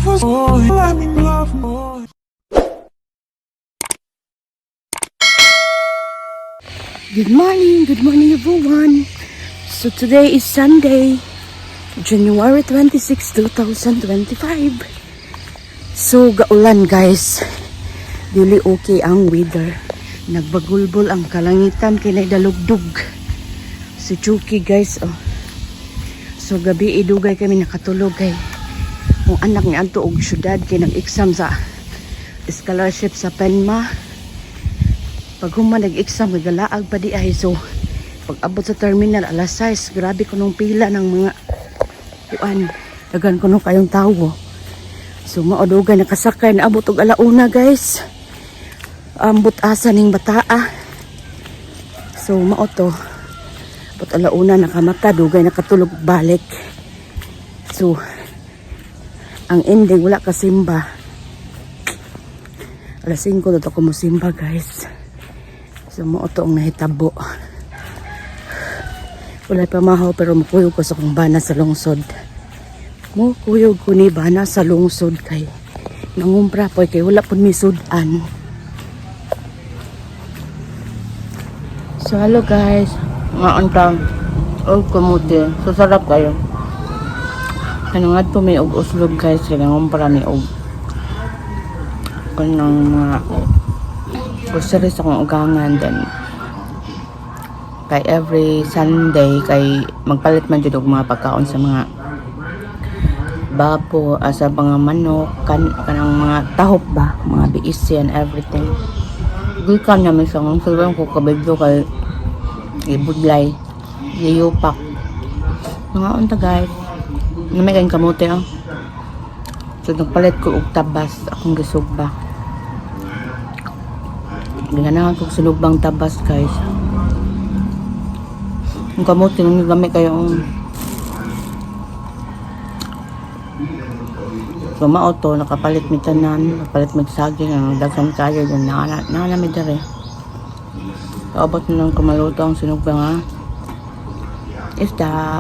For let me love more. Good morning, everyone. So today is Sunday, January 26, 2025. So gaulan, guys. Dili okay ang weather. Nagbagulbol ang kalangitan kay dalugdog. Si Chucky, guys, oh. So gabi idugay kami nakatulog kay ang anak ni adto og syudad kay nag-exam sa scholarship sa Penma. Pag human nag-exam, nagalaag pa di ay. So pag abot sa terminal alas 6, grabe ko nung pila ng mga kuan, daghan kuno kayong tawo. So mao dugay nakasakay, naabot og alauna, guys. Ambot asa ning bataa. So mao to, abot alauna nakamata, dugay nakatulog balik. So ang ending, wala ka simba. Alas 5 to ako mo simba, guys. So mao to ang nahitabo. Wala pa mahaw pero mukuyog ko sa kong bana sa lungsod. Mukuyog ko ni bana sa lungsod kay nangumpra po kay wala pud mi sudan. So hello, guys. Ngaon ka og kamote. So sarap kayo. Ano nga to, may og uslog, guys, kay nangumpra mi og kanang mga groceries akong ugangan. Then kay every Sunday kay magpalit man jud og mga pagkaon sa mga bapo, sa mga manok kan, kanang mga tahop ba, mga biisi and everything. Gikan namin sa ngong sulong ko kabidyo kay ibudlay giyupak mga unta, guys. Namay kayong kamote, oh. So nagpalit ko og tabas akong gisugba. Ginanahan kog sinugbang tabas, guys. Ang kamote nang lami kayo, oh. So mao to, nakapalit mi tanan, nakapalit mig saging, ang daghan kayo dyan, naa na mi dere. Kaabot na lang kumaluto ang sinugba nga isda.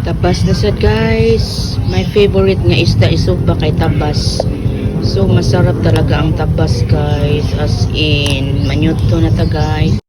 Tabas na sad, guys. My favorite nga isda isugba kay tabas. So masarap talaga ang tabas, guys. As in, manyuto na ta, guys.